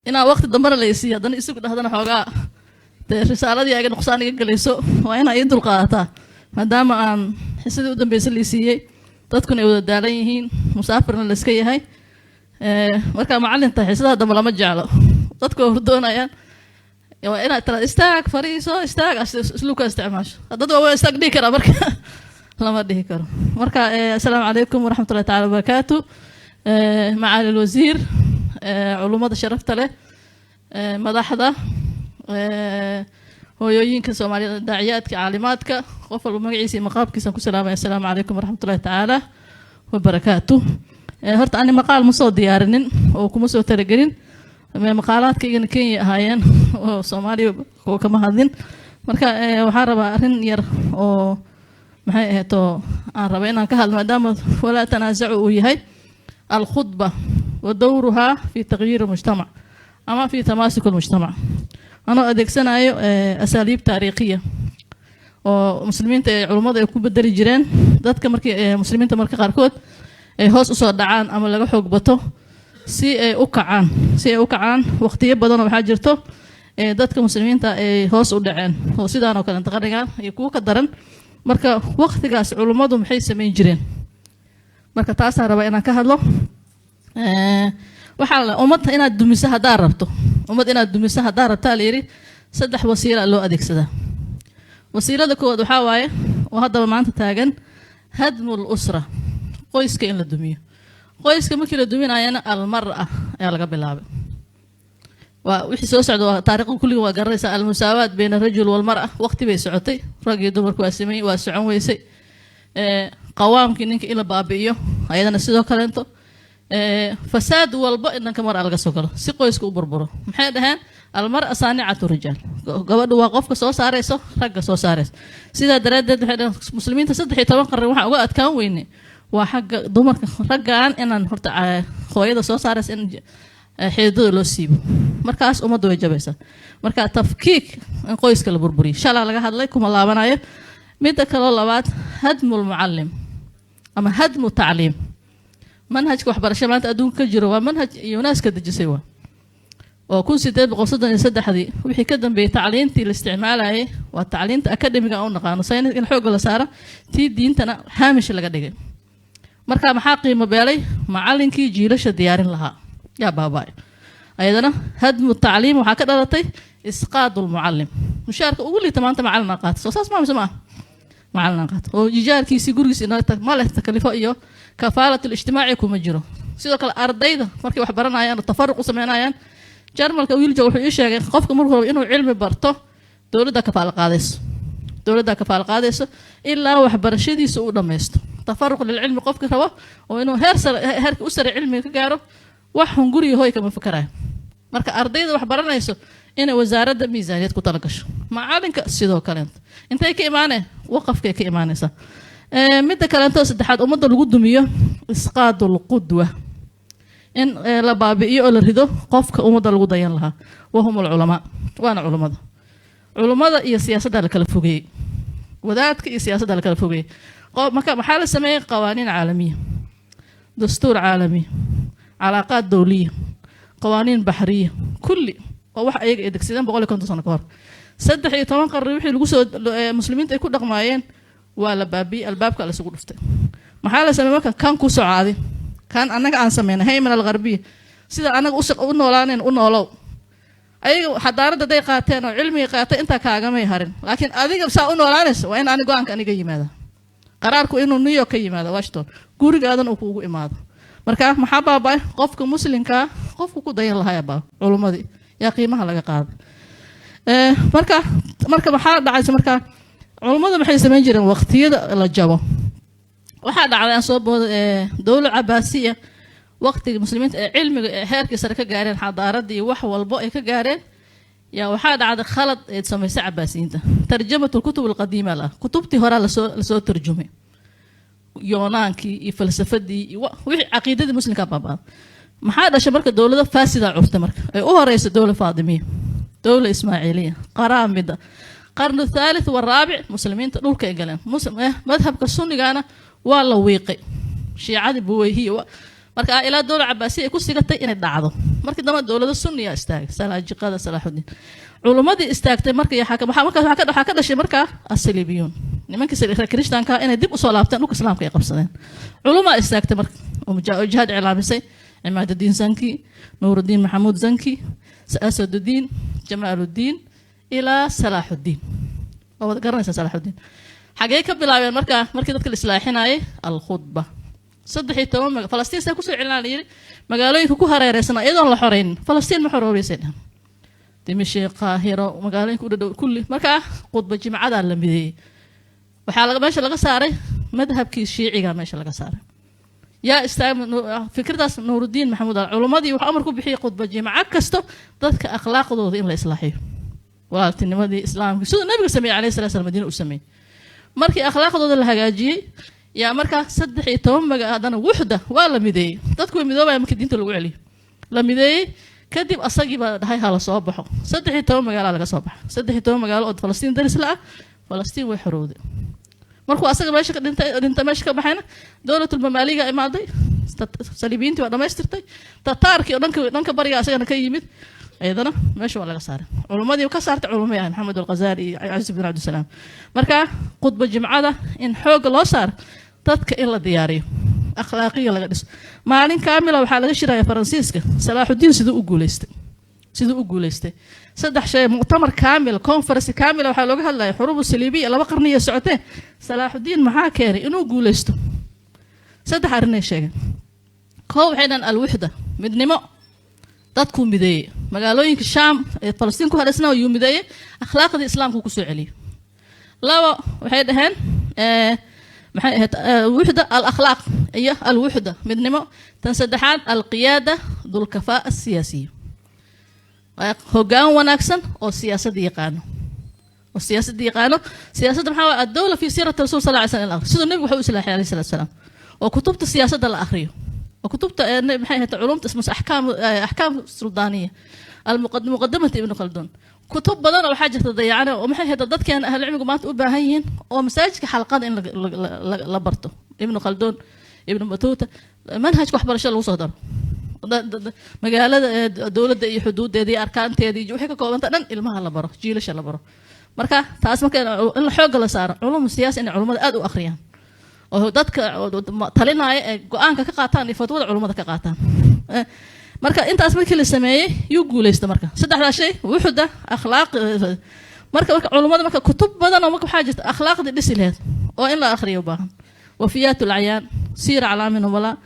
Inaa waqti dambena la isiiyo, haddana isugu dhahdana xoogaa dee risaaladii aga nuqsaan iga gelayso. Waa inaa ii dulqaadataa maadaama aan xisadii u dambeysay la isiiyey, dadkuna ay wada daalan yihiin, musaafirna la iska yahay. Markaa macallin tahay, xisadaha dambe lama jeclo, dadku waa hurdoonayaan. Waa inaad tira "istaag, fariiso, istaag", isluubkaa isticmaasho. Dad waa "istaag" dhihi karaa, marka lama dhihi karo. Marka assalaamu calaykum waraxmatullahi taala wabarakaatu. Macaali alwasiir, culummada sharafta leh, madaxda, hooyooyinka Soomaaliyed, daaciyaadka, caalimaadka, qof walba magaciisa iyo maqaabkiisaan ku salaamaya. Assalaamu calaykum waraxmatullahi tacaala wabarakaatu. Horta ani maqaal ma soo diyaarinin oo kuma soo talagelin. Maqaalaadkaygana Kenya ahaayeen oo Soomaaliya oo kama hadlin. Marka waxaan rabaa arrin yar oo maxay ahayd oo aan raba inaan ka hadlo, maadaama walaa tanaasacu uu yahay alkhudba wa dowruhaa fi taqyiir almujtamac ama fi tamaasuk almujtamac, anoo adeegsanayo asaaliib taariikhiya oo muslimiinta ee culummada ay ku bedeli jireen dadka markii muslimiinta marka qaarkood ay hoos usoo dhacaan ama laga xoog bato, si ay u kacaan, si ay u kacaan. Waqtiyo badanoo waxaa jirto dadka muslimiinta ay hoos u dhaceen oo sidaan oo kale qarnigan iyo kuwo ka daran. Marka waqtigaas culummadu maxay samayn jireen? Marka taasaan rabaa inaan ka hadlo. Waxaa la ummad inaad dumiso haddaa rabto, ummad inaad dumiso haddaa rabtaa, la yidhi saddex wasiila loo adeegsadaa. Wasiilada koowaad waxaa waaye oo haddaba maanta taagan hadmul usra, qoyska in la dumiyo. Qoyska markii la duminayana almara ayaa laga bilaabay. Waa wixii soo socda, waa taariikhda kulliga waa garanaysaa. Almusaawaat bayna arajul walmara waqti bay socotay, rag iyo dumarku waa samey, waa socon weysay. Qawaamkii ninka in la baabi'iyo ayadana sidoo kaleento. Fasaad walba in dhanka mara laga soo galo si qoyska u burburo. Maxay dhaheen? Almara saanicatu rijaal, gabadhu waa qofka soo saarayso ragga soo saarayso. Sidaa daraaddeed waxay dhaheen muslimiinta 13 qarni waxaan uga adkaan weyne waa xagga dumarka, raggan inaan horta hooyada soo saaraysa in xididada loo siibo, markaas ummadda way jabaysaa. Marka tafkiik, in qoyska la burburiyo, shalaa laga hadlay, kuma laabanayo. Midda kaloo labaad, hadmu lmucallim ama hadmu tacliim. Manhajka waxbarasho maanta adduunka ka jiro waa manhaj UNESCO dejisay, waa oo 1833-dii wixii ka dambeeyey. Tacliintii la isticmaalayay waa tacliinta akademiga aan u naqaano saynis in xoogga la saaro, tii diintana haamish laga dhigay. Marka maxaa qiimo beelay? Macallinkii jiilasha diyaarin lahaa yaa baaba'ay. Ayadana hadmu tacliim waxaa ka dhalatay isqaadu lmucallim. Mushaarka ugu liita maanta macallin aan qaata, soo saas maa mise maaha? Macallin aan qaata oo ijaarkiisii gurigiisa inoo tag ma leh, takalifo iyo kafaalat lijtimaaci kuma jiro. Sidoo kale ardayda markay wax baranayaan oo tafaruq u sameynayaan, Jarmalka wiilja wuxuu ii sheegay qofka markuu rabo inuu cilmi barto, dowladda kafaalo qaadayso, dowladda kafaalo qaadayso ilaa waxbarashadiisa uu dhammaysto. Tafaruq lilcilmi qofka rabo oo inuu heer sare, heerka u sare cilmiga ka gaaro, wax hunguriya hoy kama fikarayo. Marka ardayda wax baranayso inay wasaaradda miisaaniyad ku talagasho. Macalinka sidoo kaleento intay ka imaaneen? Waqafkay ka imaanaysaa. Midda kaleento saddexaad ummadda lagu dumiyo, isqaadu lqudwa, in la baabi'iyo oo la rido qofka ummadda lagu dayan lahaa, wahum alculamaa, waana culummada. Culummada iyo siyaasadda la kala fogeeyey, wadaadka iyo siyaasadda la kala fogeeyey. Marka maxaa la sameeyey? Qawaaniin caalamiya, dastuur caalami, calaaqaad dowliya, qawaaniin baxriya, kulli oo wax ayaga ay degsadeen 150 sano ka hor. 13 qarni wixii lagu soo muslimiinta ay ku dhaqmaayeen waa la baabi'iyey, albaabka la isugu dhuftay. Maxaa la sameeyey marka? Kan ku socaaday kan annaga aan sameynay, hayman algharbiya, sida annaga u noolaaneen u noolow. Ayaga xadaaradda haday qaateen oo cilmiga qaatay intaa kaagamay harin, laakiin adiga saa u noolaanaysa waa in ani go-aanka aniga yimaada, qaraarku inuu New York ka yimaado, Washington, gurigaadan uu kuugu imaado. Marka maxaa baaba'ay? Qofka muslimkaa qofku ku dayan lahaa baa culummadii yaa qiimaha laga qaaday. Marka maxaa dhacaysa? Marka culummadu maxay samayn jireen waqtiyada la jabo? Waxaa dhacday aan soo booda dowlad cabaasiya, waqtigii muslimiinta ee cilmiga ee heerkii sare ka gaareen, xadaaradii iyo wax walbo ay ka gaareen, yaa waxaa dhacday khalad ay samaysay cabaasiyiinta. Tarjamat alkutub alqadiima la kutubtii horaa lasoo tarjumay, yoonaankii iyo falsafadii iyo wixii caqiidadii muslimka baabaaday. Maxaa dhashay marka? Dowlado faasida curtay. Marka ay u horeysa dowla faadimiya, dowla ismaaciiliya, qaraamida, qarnu thalith waraabic muslimiinta dhulka ay galeen. Madhabka sunnigana waa la wiiqay, shiicadii buweyhiya. Marka ilaa dowla Cabaasiya ay ku sigatay inay dhacdo. Markii dambe dowlado Sunniya istaagay, Salaajiqada, Salaaxudiin, culummadii istaagtay. Marka waxaa markaas waxaa ka dhashay markaa asaliibiyuun, nimankii reer Kirishtaanka inay dib usoo laabteen dhulka Islaamka ay qabsadeen. Culumaa istaagtay marka oo jihaad iclaamisay: Cimaadudiin Zanki, Nuurudiin Maxamuud Zanki, Asadudiin, Jamaaludiin ilaa Salaaxudiin. Waa wada garanaysaa Salaaxudiin. Xagee ka bilaabeen markaa markii dadka la islaaxinayay? Alkhudba. 13 Falastiin saa kusoo celinaa la yidhi. Magaalooyinka ku hareereysan iyadoon la xoreynin, Falastiin ma xoroobeysay dhahan. Dimishiq, Qaahiro, magaalooyinka u dhadhow kulli. Markaa khudba jimcadaa la mideeyey. Waxaa meesha laga saaray madhabkii Shiiciga, meesha laga saaray. Yaa istaag fikradaas? Nuurudiin Maxamuud Al culummadii wuxuu amar ku bixiyey khudba jimco kasto dadka akhlaaqdooda in la islaaxiyo, walaaltinimadii Islaamka, siduu Nabiga sameeyey calayhi salatu slam, Madiina u sameeyey. Markii akhlaaqdooda la hagaajiyey yaa markaa 13 maga haddana wuxda waa la mideeyey. Dadku way midoobaya markii diinta lagu celiyo. La mideeyey kadib, asagii baa dhahay hala soo baxo. 13 magaalaa laga soo baxa, 13 magaalo oo Falastiin daris la ah. Falastiin way xorowday. Markuu asaga meesha ka dhintay, meesha ka baxayna, dowlatulmamaaliga imaaday. Saliibiyiintii waa dhammaystirtay. Tataarkii oo dhanka bariga asagana ka yimid, iyadana meesha waa laga saaray. Culummadii ka saartay culumay ah Maxamed Alghazali iyo Casiz bin Cabdisalaam. Marka khudba jimcada in xoogga loo saaro, dadka in la diyaariyo, akhlaaqiya laga dhiso. Maalin kaamila waxaa laga shiraya Faransiiska Salaaxudiin siduu u guuleystay, siduu u guuleystay. Saddex shay, muctamar kaamil, conference kaamila waxaa looga hadlaya xuruubu saliibiya, 2 qarniya socotee. Salaaxudiin maxaa keenay inuu guuleysto? Saddex arrinay sheegeen. Koo, waxay dhahan alwixda, midnimo. Dadkuu mideeyey. Magaalooyinka Shaam ee Falastiin ku hadhaysna yuu mideeyey, akhlaaqdii Islaamku kusoo celiyey. Labo, waxay dhaheen, maxay ahayd? Wuxda alakhlaaq iyo alwuxda, midnimo. Tan saddexaad, alqiyaada dulkafaa asiyaasiya, hoggaan wanaagsan oo siyaasadda yaqaano, oo siyaasadda yaqaano. Siyaasadda maxaa waay? Addawla fi siirati Rasuul sal ly slam, siduu Nebigu waxa u islaaxay alayhi salatu salaam, oo kutubta siyaasadda la akhriyo, oo kutubta maxay ahayd, culumta axkaam, axkaam suldaaniya, almuqadamata, Ibnu Khalduun, kutub badan oo waxaa jirta dayacane oo maxay ahayd dadkeena ahlu cilmigu maanta u baahan yihiin, oo masaajidka xalqada in la barto Ibnu Khalduun, Ibnu Batuuta, manhajka waxbarasho lagu soo daro. Magaalada, dowladda iyo xuduudeeda iyo arkaanteeda iyo waxay ka koobanta dhan ilmaha la baro, jiilasha la baro. Marka taas marka in la xoogga la saaro culum siyaasi, inay culummada aad u akhriyaan oo dadka talinaya ee go-aanka ka qaataan iyo fatwada culummada ka qaataan. Marka intaas markii la sameeyey yuu guuleysta. Marka saddexdaa shay, wuxuda, akhlaaq. Marka culummada, marka kutub badan oo marka waxaa jirta akhlaaqdii dhisi laheyd oo in la akhriyo u baahan: Wafiyaat Alacyaan, Siira Aclaami Nubalaa,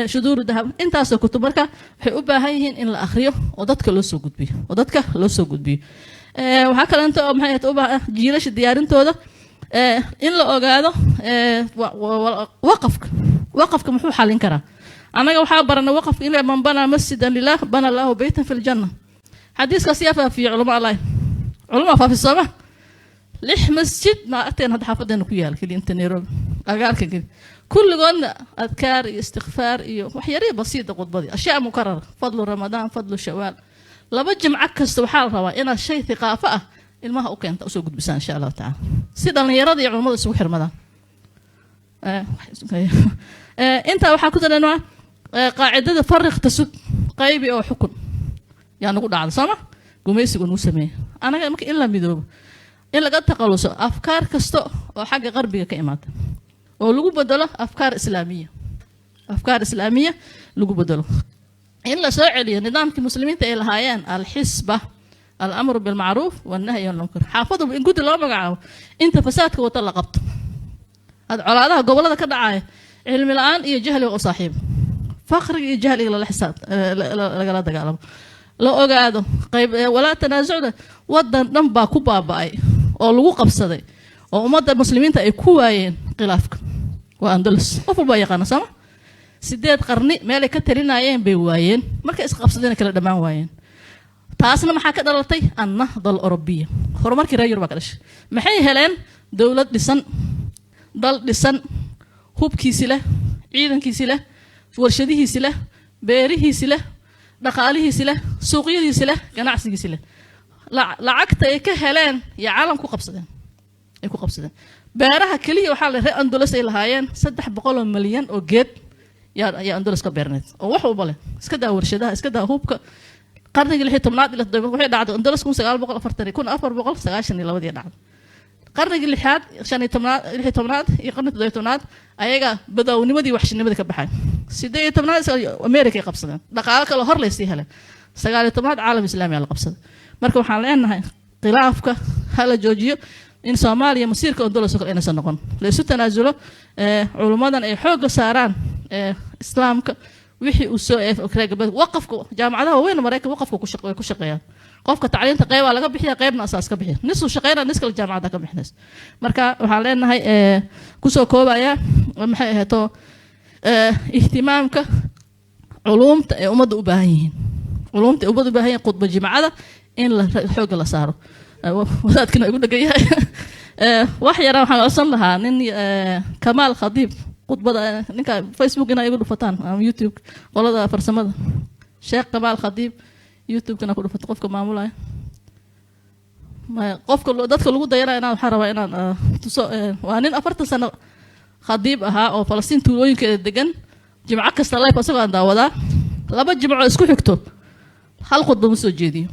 Shuduuru Dahab, intaasoo kutub. Marka waxay u baahan yihiin in la akhriyo oo dadka loo soo gudbiyo, oo dadka loo soo gudbiyo. Waxaa kaleento oo maxay u baahan jiilasha diyaarintooda in la ogaado waqafka. Waqafka muxuu xalin karaa? Annaga waxaa baranay waqafka in man banaa masjidan lilah bana allahu beytan fi ljanna. Xadiiskaas yaa faafiye? Culamo Allah, culama faafi, sooma? Lix masjid maa agteen hadda xaafadeena ku yaala keliya, inta Nairobi agaarka keli. Kulligoodna adkaar iyo istikfaar iyo waxyarihi basiida, khudbadii, ashyaa mukarara, fadlu Ramadaan, fadlu Shawaal. Laba jimco kasta waxaa la rabaa inaad shay thiqaafo ah ilmaha u keenta, usoo gudbisaan insha Allahu tacala, si dhallinyarada iyo culummada isugu xirmadaan. Intaa waxaa ku daran qaacidada farriq tasud, qaybi oo xukun, yaa nagu dhacda, sooma? Gumaysigu nagu sameeyey anaga. Marka in la midoobo, in laga takhaluso afkaar kasta oo xagga qarbiga ka imaata oo lagu bedelo afkaar islaamiya, afkaar islaamiya lagu bedelo, in la soo celiyo nidaamkii muslimiinta ay lahaayeen: alxisba, alamru bilmacruuf wannahyi can lmunkar. Xaafaduba in guddi loo magacaabo, inta fasaadka wata la qabto. Had colaadaha gobollada ka dhacaya cilmi la-aan iyo jahliga u saaxiibo, faqriga iyo jahliga lala xisaab lagala dagaalamo, la ogaado qayb walaa tanaasucda. Wadan dhan baa ku baaba'ay oo lagu qabsaday oo ummadda muslimiinta ay ku waayeen khilaafka, waa Andalus. Qof walbaa yaqaana, sooma? 8 qarni meelay ka talinayeen bay waayeen. Markay isqabsadeen kala dhammaan waayeen. Taasna maxaa ka dhalatay? Annahda Alorobiya, horumarkii reer Yurub baa ka dhashay. Maxay heleen? Dowlad dhisan, dal dhisan, hubkiisi leh, ciidankiisi leh, warshadihiisi leh, beerihiisi leh, dhaqaalihiisi leh, suuqyadiisi leh, ganacsigiisi leh. Lacagta ay ka heleen iyo caalam ku qabsadeen, ay ku qabsadeen. Beeraha keliya waxaa la reer Andalus ay lahaayeen 300 milyan oo geed. Yaa Andalus ka beerneed oo wax walba leh. Iska daa warshadaha, iska daa hubka. Qarnigii 16aad ila 7 waxay dhacday Andalus 1940, 1492-dii dhacday. Qarnigii lixaad, 15aad, 16aad iyo qarnigii 17aad ayaga badawnimadii, waxshinimadii ka baxay. 18aad America ay qabsadeen, dhaqaalo kale hor laysii heleen. 19aad caalam islaami la qabsaday. Marka waxaan leenahay, khilaafka hala joojiyo, in Soomaaliya masiirka Andalus oo kale inaysan noqon, la isu tanaasulo, culummadan ay xoogga saaraan islaamka wixii uu soo reer galbeed. Waqafka, jaamacadaha waaweyn Maraykan waqafka way ku shaqeeyaan. Qofka tacliinta qeybaa laga bixiya, qeybna asaas ka bixiya, nisuu shaqeynaya, nis kale jaamacadda ka bixinaysa. Marka waxaan leenahay, kusoo koobaya, maxay ahayto, ihtimaamka culuumta ay ummadda u baahan yihiin, culuumta ay ummadda u baahan yihiin, khudba jimcada in la xoogga la saaro. Wadaadkina igu dhegan yahay. Wax yara waxaan codsan lahaa nin Kamaal Khadiib, khudbada ninka Facebook inaa igu dhufataan ama YouTube, qolada farsamada. Sheekh Kamaal Khadiib YouTube-kana ku dhufato, qofka maamulaya. Qofka dadka lagu dayanaya inaan waxaan rabaa inaan tuso. Waa nin 40 sano khadiib ahaa oo Falastiin tuulooyinkeeda degan. Jimco kasta live asagoo aan daawadaa. Laba jimco isku xigto hal khudba ma soo jeediyo.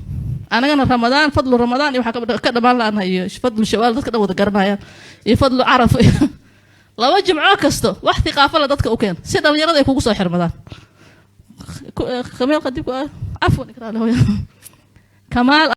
Anagana Ramadaan, fadlu Ramadaan iyo waxaa ka dhammaan la'anahay, iyo fadlu Shawaal dadka dhan wada garanayaan, iyo fadlu Caraf. Laba jimco kasto wax thiqaafo la dadka u keen si dhalinyarada ay kugu soo xirmadaan. Kamaal Khadiibku, cafwan, ikraale, hooya Kamaal.